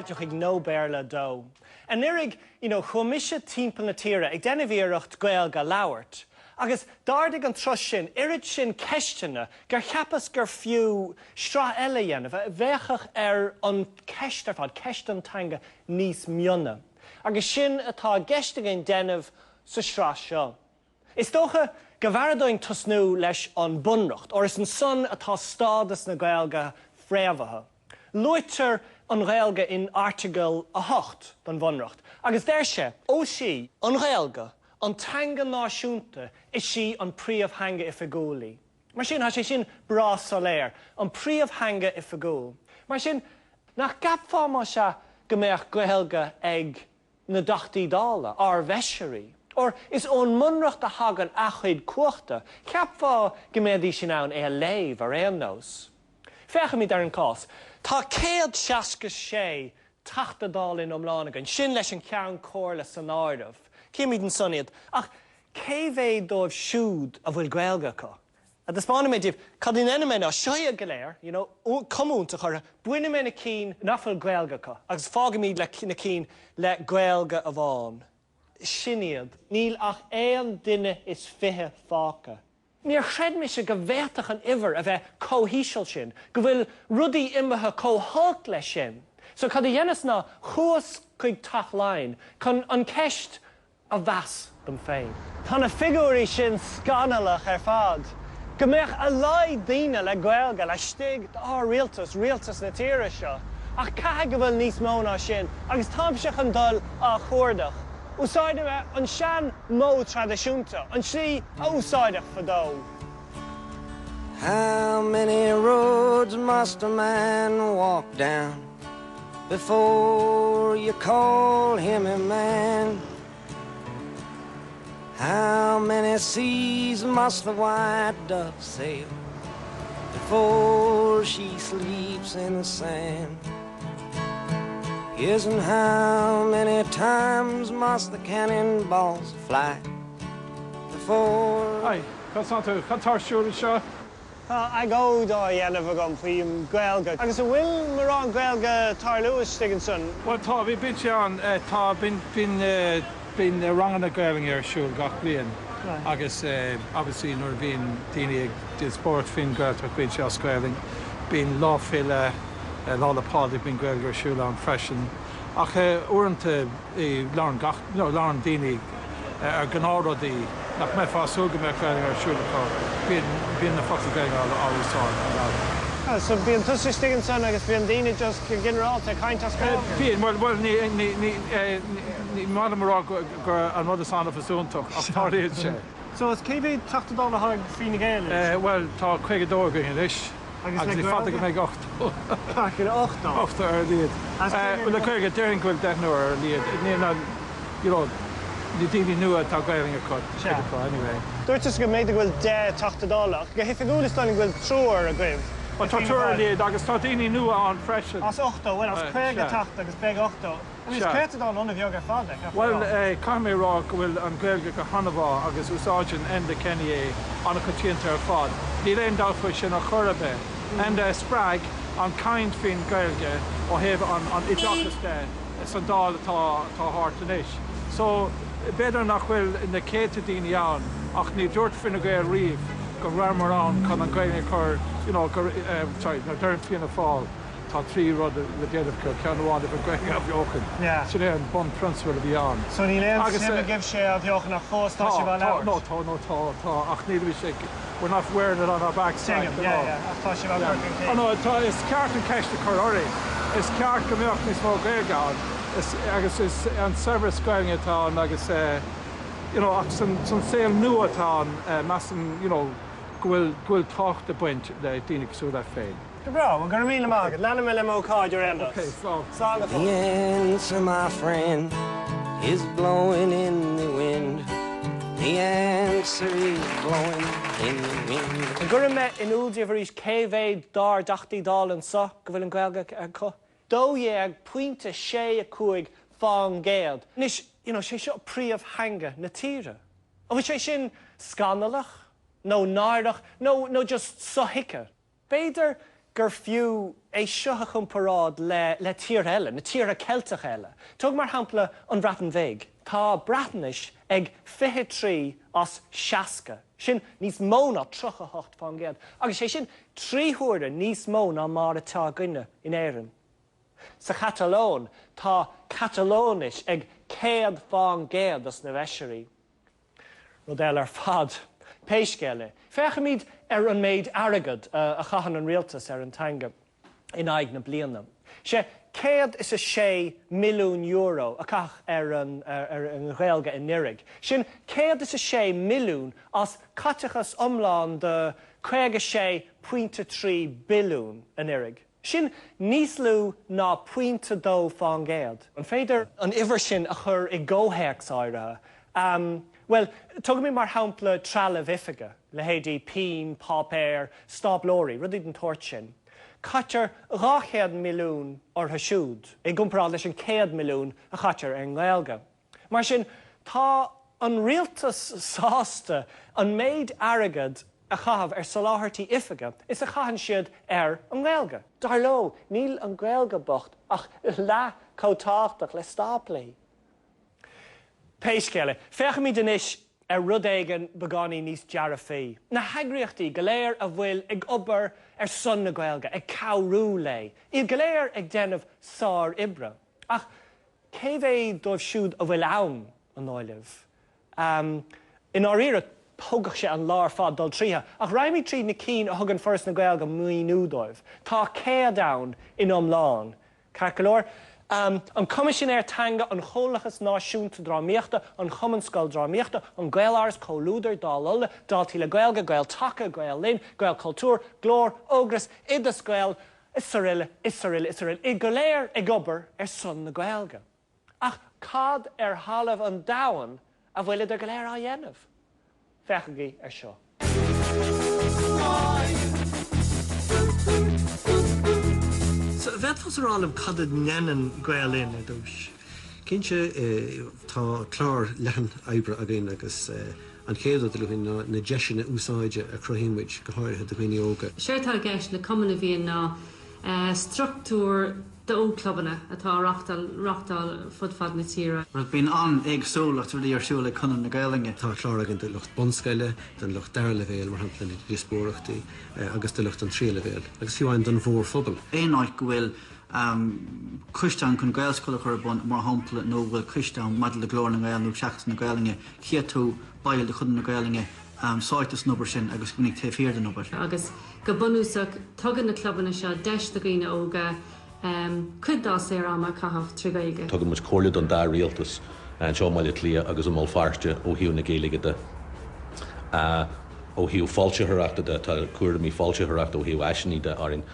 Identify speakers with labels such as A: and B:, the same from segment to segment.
A: Fáilte chuig No Béarla 2. Anuraidh, you know, chuaigh mise timpeall na tíre ag déanamh iarracht Gaeilge a labhairt, agus d'ardaigh an turas sin oiread sin ceisteanna gur cheapas gur fiú sraith eile a dhéanamh a bhféachfadh ar an cheist ar fad, ceist an teanga níos mione. Agus sin atá i gceist againn déanamh sa sraith seo. Is dócha go bhfearra dúinn tosnú leis an Bunreacht, óir is ansan atá stádas na Gaeilge fréamhaithe. Luaitear an Ghaeilge in Airteagal 8 den Bhunreacht, agus deir sé, Ós í an Ghaeilge an teanga náisiúnta is í an príomhtheanga oifigiúil í. Mar sin, tá sé sin breá soiléir, an príomhtheanga oifigiúil. Mar sin, nach gceapfá, más ea, go mbeadh Gaeilge ag na dTeachtaí Dála, ár bhfeisirí. Óir is ón mBunreacht a thagann a chuid cumhachta, cheapfá go mbeidís in ann é a léamh ar aon nós. Féachaimid ar an cás. Tá 166 Teachta Dála in iomlán againn, sin leis an Cheann Comhairle san áireamh. Címid ansan iad. Ach cé mhéad dóibh siúd a bhfuil Gaeilge acu? A Taispeánfaidh mé daoibh cad a ndéanfaidh mé ná seo iad go léir, you know, comónta orthu, bainfidh mé na cinn nach bhfuil Gaeilge acu agus fágfaimid le na cinn le Gaeilge amháin. Sin iad. Níl ach aon duine is fiche fágtha. Níor chreid mise go bhféadfadh an uimhir a bheith chomh híseal sin, go bhfuil rudaí imithe chomh holc leis sin. So cad a dheineas ná chuas chuig Teach Laighean chun an cheist a mheas dom féin. Tá na figiúirí sin scannalach ar fad. Go mbeadh a laghad daoine le Gaeilge laistigh d'ár rialtas, rialtas na tíre seo. Ach caithfidh go bhfuil níos mó ná sin agus táimse chun dul á chuardach. Úsáidfidh mé an sean modh traidisiúnta, an tslí a úsáideadh fadó.
B: How many roads must a man walk down Before you call him a man How many seas must the white dove sail Before she sleeps in the sand Yes, and how many times must the cannonballs fly Before
C: Hi, cad tá tú? Cad tá ar siúl anseo?
A: Tá agóid á dhéanamh agam faoin Ghaeilge. Agus an bhfuil mórán Gaeilge ag tarlú istigh ansan?
C: Bhuel tá, bhí, bíonn sé ann, tá, bíonn, bíonn, bíonn ranganna Gaelainne ar siúl gach bliain agus obviously nuair a bhíonn daoine ag díospóireacht faoin Ghaeltacht bíonn sé as Gaelainn. Bíonn Lá Féile, Lá 'le Pádraig, bíonn Gaeilge ar siúl ann freisin. Ach uaireanta labhrann gach, you know, labhrann daoine ar ghnáthrudaí nach mbeifeá ag súil go mbeadh Gaeilge ar siúl acu, bíonn, bíonn na focail Gaeilge á úsáid an bealach.
A: Ah, so bíonn tusa istigh ansan agus bíonn daoine just go ginearálta ag caint as Gaeilge?
C: Bíonn, bhuel, bhuel, ní, ní, ní, ní maith liom a rá go, gur an rud is annamh is iontach ach tarlaíonn sé.
A: So is cé mhéad Teachta Dála atá ag Fine Gael
C: anois? Bhuel, tá 52 againn anois.
A: Agus le
C: Agus ní fada go mbeidh 80.
A: Fucking 80.
C: 80 ar a laghad.
A: As
C: Le Gaeilge, déarfainn go bhfuil deichniúr ar a laghad. Ní, ná, you know, na daoine nua atá Gaelainn acu, cuid acu, anyway.
A: Dúirt tusa go mb'fhéidir go bhfuil 10 Teachta Dála, ach go hoifigiúil is dóigh liom go bhfuil triúr agaibh
C: Bhuel, tá
A: i Fianna
C: triúr ar a
A: Fáil.
C: laghad agus tá daoine nua ann freisin.
A: As 80, bhuel, as 50 Teachta agus beidh 80. I mean, is céatadán an-bheag ar fad é,
C: caithfidh mé a Bhuel,
A: rá.
C: caithfidh mé a rá go bhfuil an Ghaeilge go han-mhaith agus úsáideann Enda Kenny é an-choitianta ar fad. Níl aon dabht faoi sin ar chor ar bith. Enda a spreag an chaint faoin Ghaeilge ó thaobh an oideachais de san Dáil atá thart anois. So, b'fhéidir nach bhfuil na céadta daoine ann ach ní dúirt Fine Gael riamh go rabhamar ann chun an Ghaeilge a chur, you know, go, sorry, nuair a deirim Fianna Fáil, Tá trí rud le déanamh acu, ceann amháin an Ghaeilge a athbheochan. Sin é an bunphrionsabal a bhí ann.
A: So níl aon suim agaibhse í a athbheochan ach fós tá sibh á
C: labhairt? Tá, tá, no tá, tá, ach nílimid ag, we're not wearing it on our backs like,
A: Tuigim, yeah, yeah, ach tá sibh á cur chun cinn.
C: Oh no, tá, is ceart an ceist a chur orainn. Is ceart go mbeadh níos mó Gaeilge ann. Is, agus is an saibhreas Gaeilge atá ann agus eh, you know, ach san, san saol nua atá ann, measaim, you know, go bhfuil, go bhfuil tábhacht ag baint le daoine cosúil leat féin.
A: Go breá, bhuel go raibh míle maith agat. Leanfaidh mé le m'ócáid ar aon nós.
C: Ok, slán.
A: Slán go
B: The
A: fóill.
B: answer, my friend, is blowing in the wind. The answer is blowing in the wind.
A: An gcuirfidh mé in iúl daoibh arís cé mhéad dár dTeachtaí Dála anseo go bhfuil an Ghaeilge acu? 12.65 fán gcéad. Anois, you know, sé seo príomhtheanga na tíre. An bhfuil sé sin scannalach? Nó náireach? Nó, nó just sothuigthe? B'fhéidir gur fiú é seo a chomparáid le le tíortha eile, na tíortha Ceilteacha eile. Tóg mar shampla an Bhreatain Bhig. Tá Breatnais ag 23 as 60, sin níos mó ná 38%, agus sé sin 3 huaire níos mó ná mar atá againne in Éirinn. Sa Chatalóin, tá Catalóinis ag 100% dos na bhfeisirí. Rud eile ar fad. Pé scéal é, féachaimid ar an méid airgead a chaitheann an rialtas ar an teanga in aghaidh na bliana. Sé €106 milliún a caitheadh ar an Ghaeilge anuraidh. Sin 106 milliún as caiteachas iomlán de 56.3 billiún anuraidh. Sin níos lú ná pointe 2 fán gcéad. An féidir an uimhir sin a chur i gcomhthéacs áirithe? Bhuel, tógaimid mar shampla trealamh oifige, leithéidí pinn, páipéir, stáplóirí, rudaí den tsórt sin. Caitear 200 milliún orthu siúd i gcomparáid leis an 100 milliún a chaitear ar an nGaeilge. Mar sin, tá an rialtas sásta an méid airgead a chaitheamh ar soláthairtí oifige is a chaitheann siad ar an nGaeilge. Dar leo, níl an Ghaeilge bocht ach leath chomh tábhachtach le stáplaí. Pé scéal é, féachaimid anois ar rud éigin beagáinín níos dearfaí, na heagraíochtaí go léir a bhfuil ag obair ar son na Gaeilge, ag cabhrú léi, iad go léir ag déanamh sár-oibre. Ach cé mhéad dóibh siúd a bhfuil ann, an dóigh libh? I ndáiríre, thógfadh sé an lá ar fad dul tríothu, ach raghaimid tríd na cinn a thugann Foras na Gaeilge maoiniú dóibh. Tá 100 ann in iomlán. Ceart go leor? An Coimisinéir Teanga, an Comhlachas Náisiúnta Drámaíochta, an Chumann Scoildrámaíochta, an Gaeláras, Comhluadar, Dáil Uladh, Daltaí le Gaeilge, Gael Taca, Gael Linn, Gaelchultúr, Glór, Ógras, Oideas Gael, is araile, is araile, is araile, iad go léir ag obair ar son na Gaeilge. Ach cad ar thalamh an domhain a bhfuileadar go léir á dhéanamh? Féachaigí ar seo. So, bhféadfása a rá liom cad a ndéanann Gael Linn ar dtús?
D: Cinnte, tá clár leathan oibre againn agus an chéad rud a luafainn ná na deiseanna úsáide a chruthaíonn muid, go háirithe do dhaoine óga.
E: Séard atá i gceist le cumann a bhíonn ná struchtúr d'ógchlubanna atá á reáchtáil fud fad na tíre.
F: Bíonn an-éagsúlacht rudaí ar siúl ag Conradh na Gaelainne.
D: Tá clár againn do lucht bunscoile, don lucht dara leibhéal, mar shampla na díospóireachtaí, agus do lucht an tríú leibhéal, agus fiú amháin don mhórphobal.
F: Aon áit go bhfuil coiste ann chun Gaelscoil a chur ar bun, mar shampla, nó go bhfuil coiste ann maidir le Glór na nGael nó Seachtain na Gaelainne, tchífidh tú baill de Chonradh na Gaelainne sáite san obair sin agus go minic taobh thiar den obair.
E: Agus go bunúsach, tugann na clubanna seo deis do dhaoine óga cuid dá saor-ama a chaitheamh trí Ghaeilge.
G: Tugann muid comhairle don dá rialtas, anseo i mBaile Átha Cliath agus i mBéal Feirste ó thaobh na Gaeilge de. Ó thaobh foilsitheoireachta de, tá cúraimí foilsitheoireachta ó thaobh áiseanna de orainn.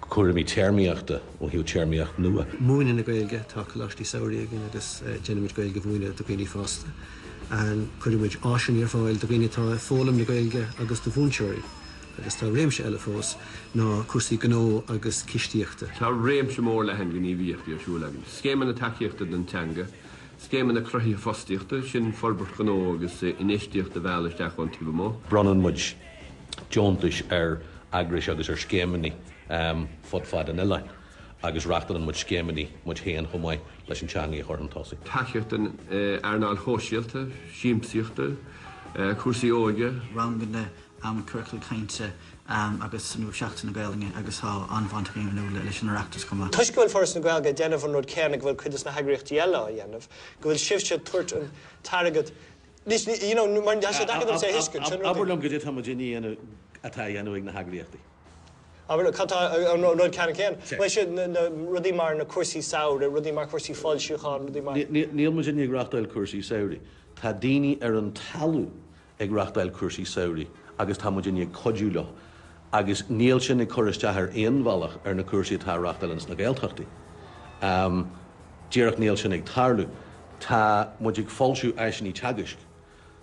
G: cúraimí téarmaíochta ó thaobh téarmaíocht nua.
D: Múineadh na Gaeilge, tá coláistí samhraidh againn agus déanaimid Gaeilge a mhúineadh do dhaoine fásta. Cuirimid áiseanna ar fáil do dhaoine atá ag foghlaim na Gaeilge agus do mhúinteoirí. Agus tá réimse eile fós ná cúrsaí gnó agus cistíochta.
H: Tá réimse mór leathan gníomhaíochtaí ar siúl againn, scéimeanna tacaíochta don teanga, scéimeanna cruthaithe fostaíochta, sin forbairt ghnó agus infheistíocht a mhealladh isteach ón taobh amuigh.
G: Bronnann muid deontais ar eagrais agus ar scéimeanna fud fad an oileáin agus reáchtálann muid scéimeanna muid féin chomh maith leis an teanga a chur chun tosaigh.
H: Tacaíocht don earnáil shóisialta, siamsaíochta, cúrsaí óige.
F: ranganna, ciorcail cainte agus nó Seachtain na Gaelainne agus tá an-bhaint againn ar ndóigh leis an Oireachtas chomh maith.
A: Toisc go bhfuil Foras na Gaeilge ag déanamh an rud céanna go bhfuil cuid de na heagraíochtaí eile á dhéanamh, go bhfuil sibhse ag tabhairt an t-airgead Anois, you know, mar tá sé deacair domsa a thuiscint, sin
G: rud. Abair liom goidé atá muidinne a dhéanamh atá á dhéanamh ag na heagraíochtaí.
A: Abair liom, cad tá, an rud ceannann céanna? Bhuel, sin, na rudaí mar na cúrsaí samhraidh, rudaí mar chúrsaí foilsiúcháin, rudaí mar.
G: Níl muidinne ag reáchtáil cúrsaí samhraidh. Tá daoine ar an talamh ag reáchtáil cúrsaí samhraidh agus tá muidinne ag cuidiú leo agus níl sin ag cur isteach ar aon bhealach ar na cúrsaí atá á reáchtáil ins na Gaeltachtaí. Díreach níl sin ag tarlú. Tá muid ag foilsiú áiseanna teagaisc.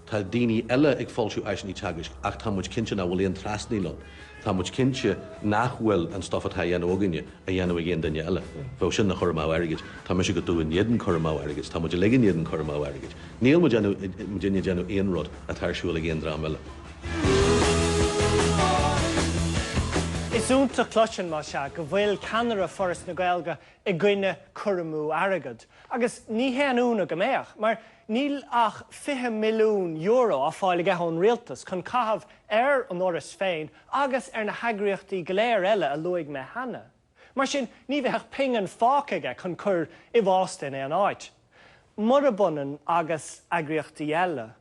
G: Tá daoine eile ag foilsiú áiseanna teagaisc ach tá muid cinnte nach bhfuil aon trasnaíl ann. Tá muid cinnte nach bhfuil an stuif atá á dhéanamh againne á dhéanamh ag aon duine eile. Bheadh sin ina chur amú airgid. Tá mise go dubh in éadan cur amú airgid. Tá muid uilig in éadan cur amú airgid. Níl muid muidinne ag déanamh aon rud atá ar siúl ag aon dream eile.
A: Is. iontach cloisint, más ea, go bhfuil ceannaire Foras na Gaeilge i gcoinne cur amú airgid. Agus ní haon ionadh go mbeadh, mar níl ach €20 milliún á fáil aige ón rialtas chun caitheamh ar an Fhoras féin agus ar na heagraíochtaí go léir eile a luaigh mé cheana. Mar sin, ní bheadh pingin fágtha aige chun cur i bhfásta in aon áit. Murab ionann agus eagraíochtaí eile.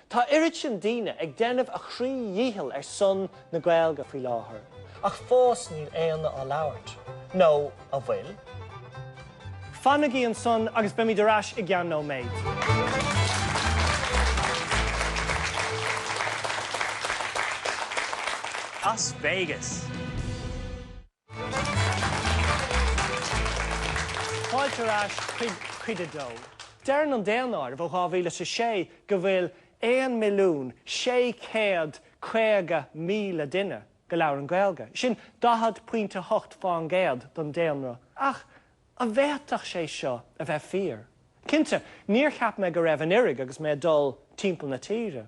A: Tá oiread sin daoine ag déanamh a chroí dhícheall ar son na Gaeilge faoi láthair, ach fós níl éinne á labhairt. Nó an bhfuil? Fanaigí ansan agus beimid ar ais i gceann nóiméid.
I: Las Vegas.
A: Fáilte ar ais chuig Cuid 2. Deireann an daonáireamh ó 2006 go bhfuil 1,650,000 duine go labhrann Gaeilge. Sin 40.8 fán gcéad don daonra. Ach an bhféadfadh sé seo a bheith fíor? Cinnte, níor cheap mé go raibh an oiread agus mé ag dul timpeall na tíre.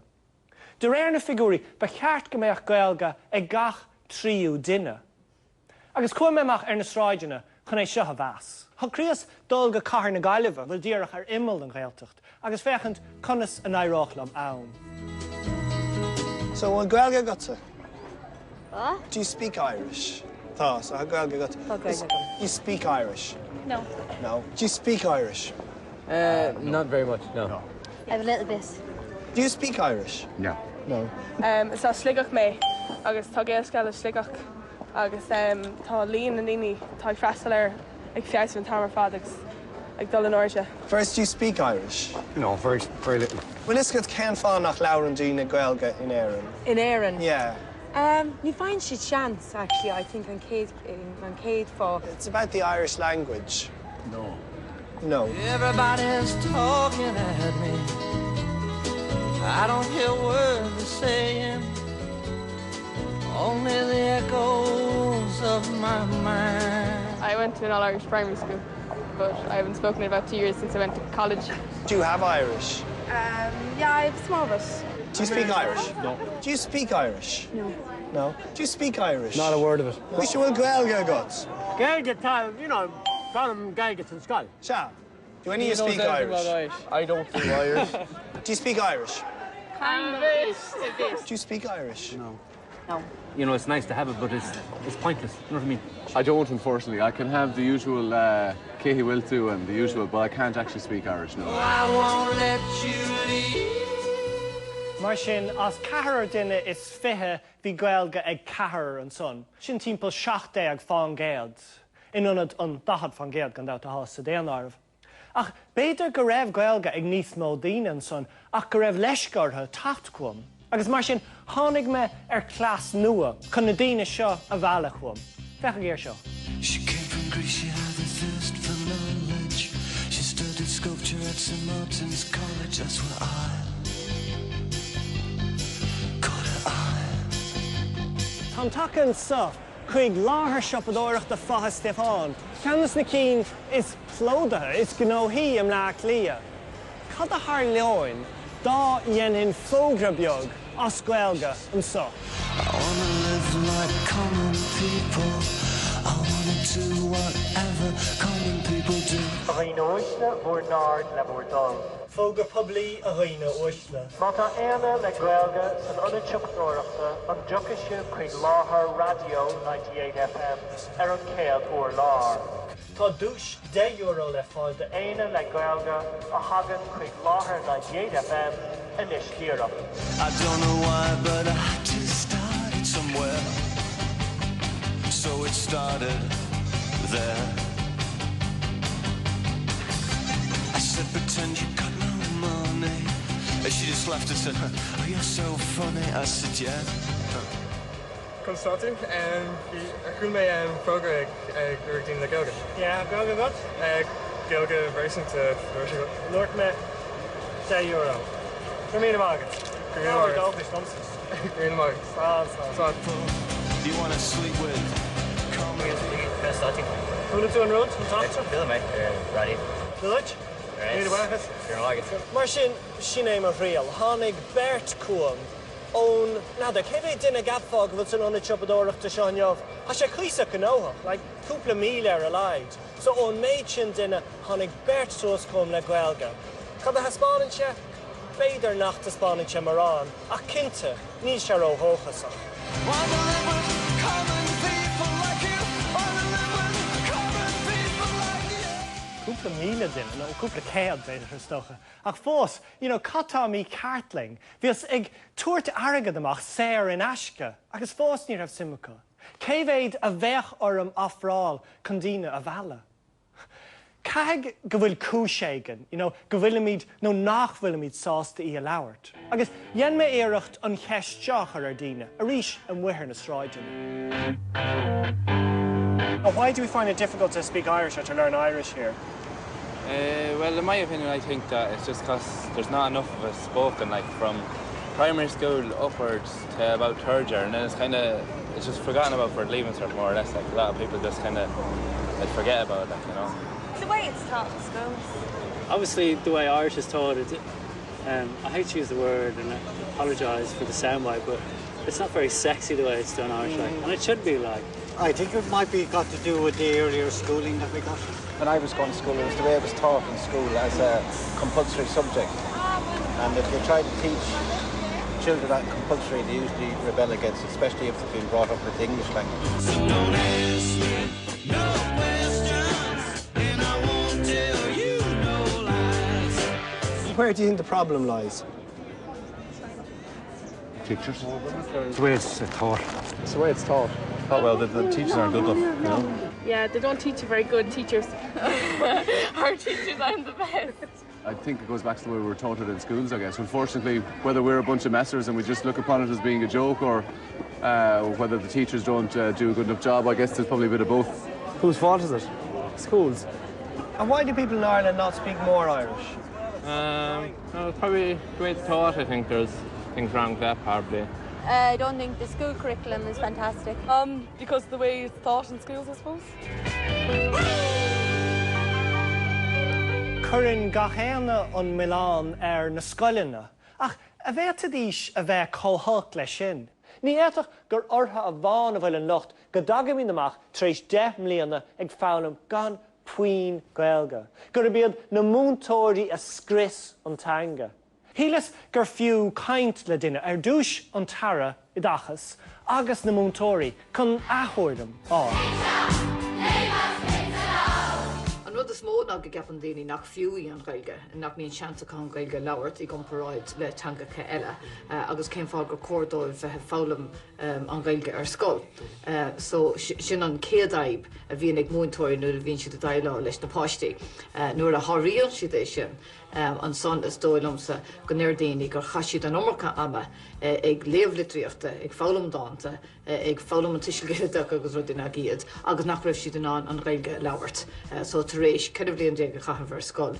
A: De réir na figiúirí, ba cheart go mbeadh Gaeilge ag gach tríú duine. Agus chuaigh mé amach ar na sráideanna chun é seo a mheas. Shocraíos dul go cathair na Gaillimhe, a bhfuil díreach ar imeall den Ghaeltacht, agus féachaint conas a n-éireodh liom ann.
J: So, an bhfuil Gaeilge agatsa?
K: What?
J: Do you speak Irish? Tá, so tá Gaeilge agat.
K: Tá Gaeilge agam.
J: You speak Irish?
K: No.
J: No. Do you speak Irish?
L: Uh, not very much, no. no.
K: I have a little bit.
J: Do you speak Irish?
L: No.
J: No.
M: Um, is as Sligeach mé agus tá Gaelscoil i Sligeach agus um, tá líon na ndaoine atá ag freastal air ag feabhsú an t-am ar fad agus ag dul in airde.
J: First, do you speak Irish?
L: No, very, very little.
J: Bhfuil fhios agat cén fáth nach labhrann daoine Gaeilge in Éirinn?
N: In Éirinn?
J: Yeah.
N: Um, ní faigheann siad seans actually, I think an chéad an chéad fáth.
J: It's about the Irish language.
L: No.
J: No.
B: Everybody's talking at me. I don't hear words they're saying. Only the echoes of my mind.
M: I went to an all-Irish primary school, but I haven't spoken in about two years since I went to college.
J: Do you have Irish?
N: Um, yeah, I have small bit.
J: Do you speak Irish?
L: No.
J: Do you speak Irish?
N: No.
J: No. Do you speak Irish?
L: Not a word of it.
J: Bhí sé bhfuil Gaeilge agat?
O: Gaeilge tá, you know, foghlaim Gaeilge san scoil.
J: Sea. Do any of you speak Irish?
L: I don't do Irish.
J: Do you speak Irish?
M: Kind of a bit.
J: Do you speak Irish?
L: No.
K: No.
L: You know, it's nice to have it, but it's, it's pointless. You know what I mean?
P: I don't, unfortunately. I can have the usual uh, Katie will do and the usual, but I can't actually speak Irish, no.
B: I won't let you leave.
A: Mar sin, as ceathrar duine is 20 bhí Gaeilge ag ceathrar ansan. Sin timpeall 17 fán gcéad, in ionad an 40 fán gcéad gan dabht atá sa daonáireamh. Ach b'fhéidir go raibh Gaeilge ag níos mó daoine ansan ach go raibh leisce orthu teacht chugam. Agus mar sin, tháinig mé ar chleas nua chun na daoine seo a mhealladh chugam. Féachaigí air seo.
B: She came from Greece, she had a thirst for knowledge. She studied sculpture at St. Martin's College, that's where I caught her eye.
A: Táim tagtha anso chuig láthair siopadóireachta Faiche Stiofáin, ceann de na cinn is plódaithe, is gnóthaí i mBleá Cliath. Cad a tharlódh dá ndéanfainn fógra beag as Gaeilge anso?
B: I wanna live like common people I wanna do whatever common people do.
O: A dhaoine uaisle, bhur n-aird le bhur dtoil.
A: Fógra poiblí a dhaoine uaisle.
O: Má tá éinne le Gaeilge san ionad siopadóireachta an dtiocfaidh sibh chuig láthair Raidió 98 FM ar an chéad urlár.
A: Tá duais €10 le fáil
O: d'éinne le Gaeilge a thagann chuig láthair 98 FM anois díreach.
B: I don't know why but I had to start it somewhere So it started there I said pretend you got no money And she just laughed and said oh you're so funny I said yeah
Q: Conas tá tú? Chuala mé fógra ag lorg daoine le Gaeilge.
A: Yeah, Gaeilge agat?
Q: Gaeilge réasúnta flúirseach agam.
A: Dúirt mé €10. Go raibh míle maith agat.
Q: Go raibh míle maith agat.
A: Ábhar dóchais domsa.
Q: Go raibh míle maith agat.
A: Slán, slán.
Q: Slán.
B: Do you wanna sleep with common
I: Conas tá tú?
A: Chuala tú an rud, an t-eachtra?
I: Chuala mé ar raidió.
A: Duit? Míle buíochas.
I: Go raibh maith agat.
A: Mar sin, sin é mo thriail. Tháinig beirt chugam. Ón, n'fheadar, cé mhéad duine a gceapfá go bhfuil san ionad siopadóireachta seo inniu? Tá sé cuíosach gnóthach, like, cúpla míle ar a laghad. So ón méid sin duine, tháinig beirt suas chugam le Gaeilge. Cad a thaispeánann sé? B'fhéidir nach dtaispeánann sé mórán, ach cinnte, níl sé ródhóchasach. Cúpla míle duine, nó cúpla céad, b'fhéidir, is dócha. Ach fós, you know, cad tá mícheart linn? Bhíos ag tabhairt airgead amach saor in aisce agus fós ní raibh suim acu. Cé mhéad a bheadh orm ofráil chun daoine a mhealladh? Caithfidh go bhfuil cúis éigin, you know, go bhfuilimid nó nach bhfuilimid sásta í a labhairt. Agus dhein mé iarracht an cheist seo a chur ar daoine, arís amuigh ar na sráideanna. Why do we find it difficult to speak Irish or to learn Irish here?
R: Uh, well, in my opinion, I think that it's just because there's not enough of us spoken, like from primary school upwards to about third year, and then it's kind of it's just forgotten about for leaving cert more or less. Like a lot of people just kind of like forget about it, like, you know.
S: The way it's taught in schools.
T: Obviously, the way Irish is taught, it, um, I hate to use the word and I apologize for the soundbite, but it's not very sexy the way it's done Irish like, and it should be like.
U: I think it might be got to do with the earlier schooling that we got.
V: When I was going to school, it was the way it was taught in school as a compulsory subject. And if you try to teach children that compulsory, they usually rebel against it, especially if they've been brought up with the English language.
B: So don't ask me no questions, and I won't tell you no lies.
J: Where do you think the problem lies?
W: Teachers. It's the way it's taught.
P: It's the way it's taught. Oh, well, the, the teachers aren't good enough, you know.
M: Yeah, they don't teach very good teachers. Our teachers aren't the best.
P: I think it goes back to the way we were taught it in schools, I guess. Unfortunately, whether we're a bunch of messers and we just look upon it as being a joke or uh, whether the teachers don't uh, do a good enough job, I guess there's probably a bit of both.
L: Whose fault is it? Schools.
A: And why do people in Ireland not speak more Irish?
R: Um, well, probably the way it's taught, I think there's things wrong with that probably.
S: Uh, I don't think the school curriculum is fantastic.
M: Um, because the way it's taught in schools, I suppose.
A: Cuireann gach éinne an milleán ar na scoileanna, ach an bhféadfaidís a bheith chomh holc leis sin? Ní fhéadfadh gur orthu amháin a bhfuil an locht go dtagaimid amach tar éis 10 mbliana ag foghlaim gan puinn Gaeilge, gurb iad na múinteoirí a scrios an teanga. Shíleas gur fiú caint le duine, ar dtúis an tAire Oideachais agus na múinteoirí, chun a dtuairim a fháil.
X: An rud is mó ná go gceapann daoine nach fiú í an Ghaeilge, nach mbíonn seans acu an Ghaeilge a labhairt i gcomparáid le teangacha eile agus cén fáth gur cóir dóibh bheith ag foghlaim an Ghaeilge ar scoil. So sin an chéad fhadhb a bhíonn ag múinteoirí nuair a bhíonn siad ag déileáil leis na páistí. Nuair a sháraíonn siad é sin, Ansan is dóigh liomsa go ndeir daoine gur chaith siad an iomarca ama ag léamh litríochta, ag foghlaim dánta, ag foghlaim an tuiseal ginideach agus rudaí nach iad, agus nach raibh siad in ann an Ghaeilge a labhairt. So tar éis 14 bhliain a chaitheamh ar scoil,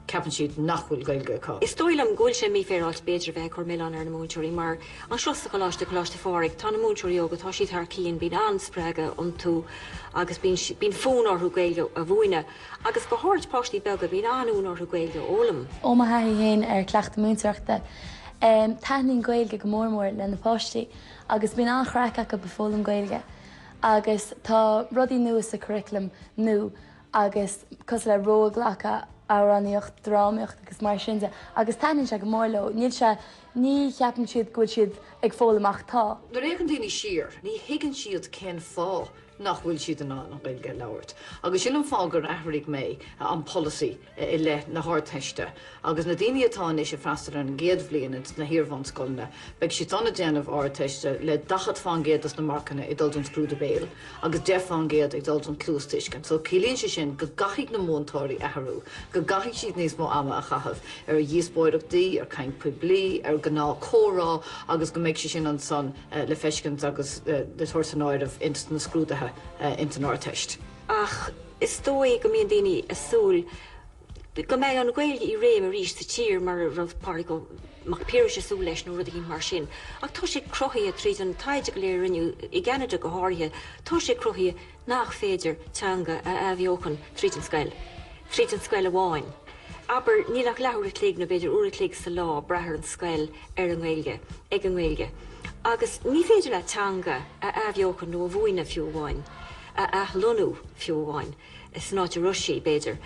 X: ceapann siad nach bhfuil Gaeilge acu.
Y: Is dóigh liom go bhfuil sé mífhéaráilte b'fhéidir a bheith ag cur milleán ar na múinteoirí mar anseo sa choláiste, Coláiste Phádraig, tá na múinteoirí óga, tá siad thar cionn, bíonn an-spreagadh iontu agus bíonn, bíonn fonn orthu Gaeilge a mhúineadh. Agus go háirid páistí beaga, bíonn an-fhonn orthu Gaeilge a fhoghlaim.
Z: Ó mo thaithí féin ar chleachtadh múinteoireachta, taitníonn Gaeilge go mór mór le na páistí agus bíonn an-chraic acu ag foghlaim Gaeilge agus tá rudaí nua sa curriculum nua agus cosúil le rólghlacadh, amhránaíocht, drámaíocht agus mar sin de agus taitníonn sé go mór leo. Níl sé, ní cheapann siad go bhfuil siad ag foghlaim ach tá.
X: Nuair a fhéachann daoine siar, ní thuigeann siad cén fáth nach bhfuil siad in ann an Ghaeilge a labhairt. Agus sin an fáth gur athraigh mé an polasaí i leith na hArdteiste. Agus na daoine atá anois ag freastal ar an gcéad bhliain ins na hiar-bhunscoileanna, beidh siad san ag déanamh Ardteiste le 40% dos na marcanna ag dul don scrúdú béil agus 10% ag dul don cluastuiscint. So ciallaíonn sé sin go gcaithfidh na múinteoirí athrú, go gcaithfidh siad níos mó ama a chaitheamh ar dhíospóireachtaí, ar chaint poiblí, ar ghnáth comhrá agus go mbeidh sé sin ansan le feiscint agus le tabhairt san áireamh ins na scrúduithe ins an Ardteist.
Y: Ach is dóigh go mbíonn daoine ag súil go mbeidh an Ghaeilge i réim arís sa tír mar a raibh Pádraig Ó Mac Piarais ag súil leis nó rud éicint mar sin. Ach tá sé cruthaithe tríd an taighde go léir a rinneadh i gCeanada go háirithe, tá sé cruthaithe nach féidir teanga a athbheochan tríd an scoil, tríd an scoil amháin. Abair, níl ach leathuair a chloig nó b'fhéidir uair a chloig sa lá, brath ar an scoil, ar an nGaeilge, ag an nGaeilge. Agus ní féidir leat teanga a athbheochan nó a mhúineadh fiú amháin, a athlonnú fiú amháin, san áit a raibh sí, b'fhéidir,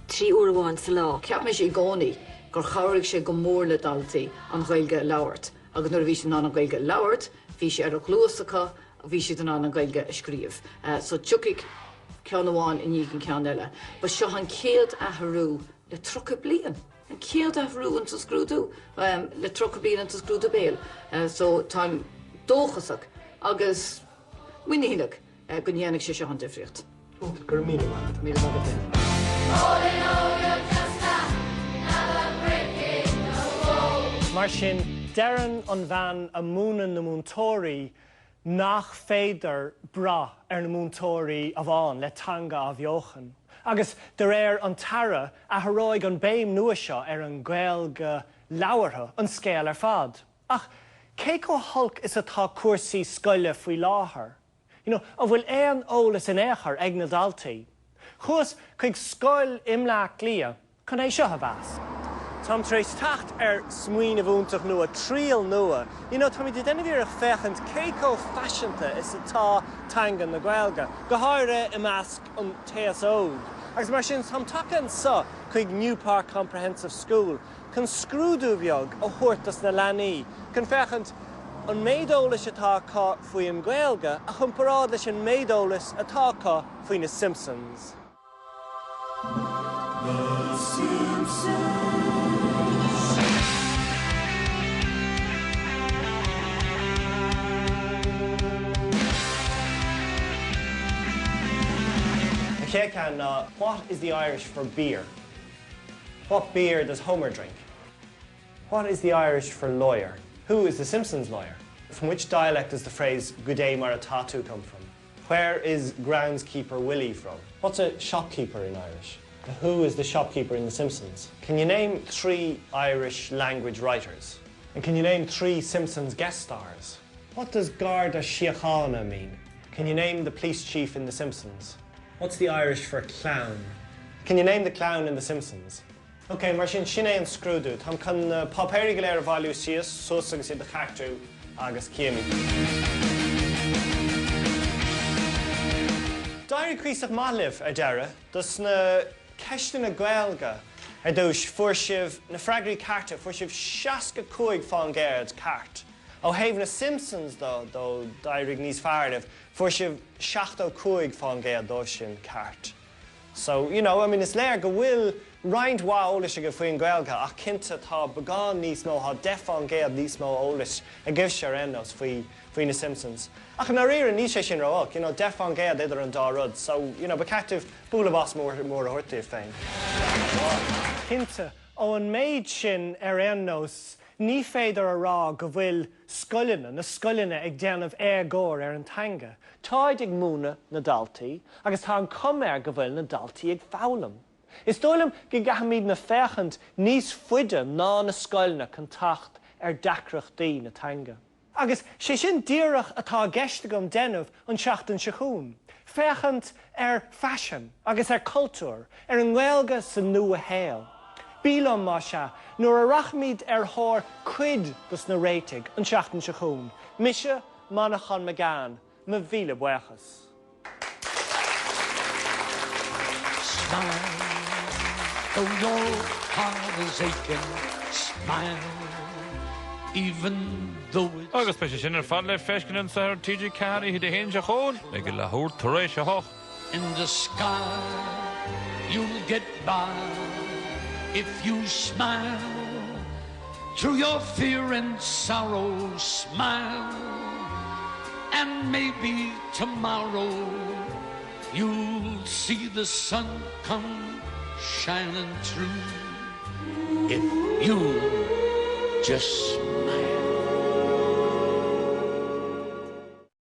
Y: 3 uair amháin sa lá.
X: Cheap mise i gcónaí gur chabhraigh sé go mór le daltaí an Ghaeilge a labhairt agus nuair a bhí siad in ann an Ghaeilge a labhairt, bhí sé ar a gcluas acu, bhí siad in ann an Ghaeilge a scríobh. So tiocfaidh ceann amháin i ndiaidh an ceann eile. Ba seo an chéad athrú le 30 bliain. An chéad athrú ins an scrúdú le 30 bliain ins an scrúdú béil. So táim dóchasach agus muiníneach go ndéanfaidh sé seo an difríocht.
J: Go raibh míle maith agat.
X: Míle maith agat féin.
A: Mar sin, deireann an bhean a múineann na múinteoirí nach féidir brath ar na múinteoirí amháin le teanga a athbheochan. Agus de réir an tAire, athróidh an béim nua seo ar an Ghaeilge labhartha an scéal ar fad. Ach cé chomh holc is atá cúrsaí scoile faoi láthair? You know, an bhfuil aon eolas in aon chor ag na daltaí? Chuas chuig scoil i mBleá Cliath chun é seo a mheas. Táim tar éis teacht ar smaoineamh iontach nua, triail nua. You know, táimid ag déanamh iarracht féachaint cé chomh faiseanta is atá teanga na Gaeilge, go háirithe i measc an t-aos óg. Agus mar sin, táim tagtha anseo chuig New Park Comprehensive School chun scrúdú beag a thabhairt dos na leanaí, chun féachaint an méid eolais atá acu faoi an Ghaeilge a chomparáid leis an méid eolais atá acu faoi na Simpsons.
B: The Simpsons.
A: An chéad cheann ná What is the Irish for beer? What beer does Homer drink? What is the Irish for lawyer? Who is the Simpsons lawyer? From which dialect does the phrase Goidé mar atá tú come from? Where is groundskeeper Willie from? What's a shopkeeper in Irish? Who is the shopkeeper in The Simpsons? Can you name 3 Irish language writers? And can you name 3 Simpsons guest stars? What does Garda Síochána mean? Can you name the police chief in The Simpsons? What's the Irish for clown? Can you name the clown in The Simpsons? Ok, mar sin, sin é an scrúdú. Táim chun na páipéirí go léir a bhailiú síos, suas agus iad a cheartú agus cífimid. D'éirigh cuíosach maith libh ar deireadh dos na ceisteanna Gaeilge. Ar dtús, fuair sibh na freagraí cearta, fuair sibh 65% ceart. Ó thaobh na Simpsons de, d'éirigh níos fearr libh, fuair sibh 75% dóibh sin ceart. So, you know, I mean, is léir go bhfuil roinnt mhaith eolais agaibh faoin Ghaeilge ach cinnte tá beagán níos mó, tá 10% níos mó eolais agaibhse ar aon nós faoi, faoi na Simpsons. Ach i ndáiríre níl sé sin ró-olc, you know, 10% idir an dá rud, so, you know, ba cheart daoibh bualadh bos mór, mór a thabhairt daoibh féin. Cinnte, ó an méid sin ar aon nós, ní féidir a rá go bhfuil scoileanna, na scoileanna ag déanamh éagóir ar an teanga. Táid ag múineadh na daltaí agus tá an cuma air go bhfuil na daltaí ag foghlaim. Is dóigh liom go gcaithfimidne féachaint níos faide ná na scoileanna chun teacht ar deacrachtaí na teanga. Agus sé sin díreach atá i gceist agam déanamh an tseachtain seo chugainn, féachaint ar faisean agus ar cultúr, ar an nGaeilge sa nua-shaol. Bí liom, más ea, nuair a rachaimid ar thóir cuid dos na réitigh an tseachtain seo chugainn. Mise, Manchán Magan, mo mhíle buíochas.
B: Smile, though your heart is aching, smile, even though it's.
C: Agus beidh sé sin ar fad le feiscint anseo ar TG4 oíche Dé hAoine seo chugainn ag a leathuair tar éis a hocht.
B: In the sky you'll get by if you smile through your fear and sorrow smile and maybe tomorrow you'll see the sun come shining through if you just smile.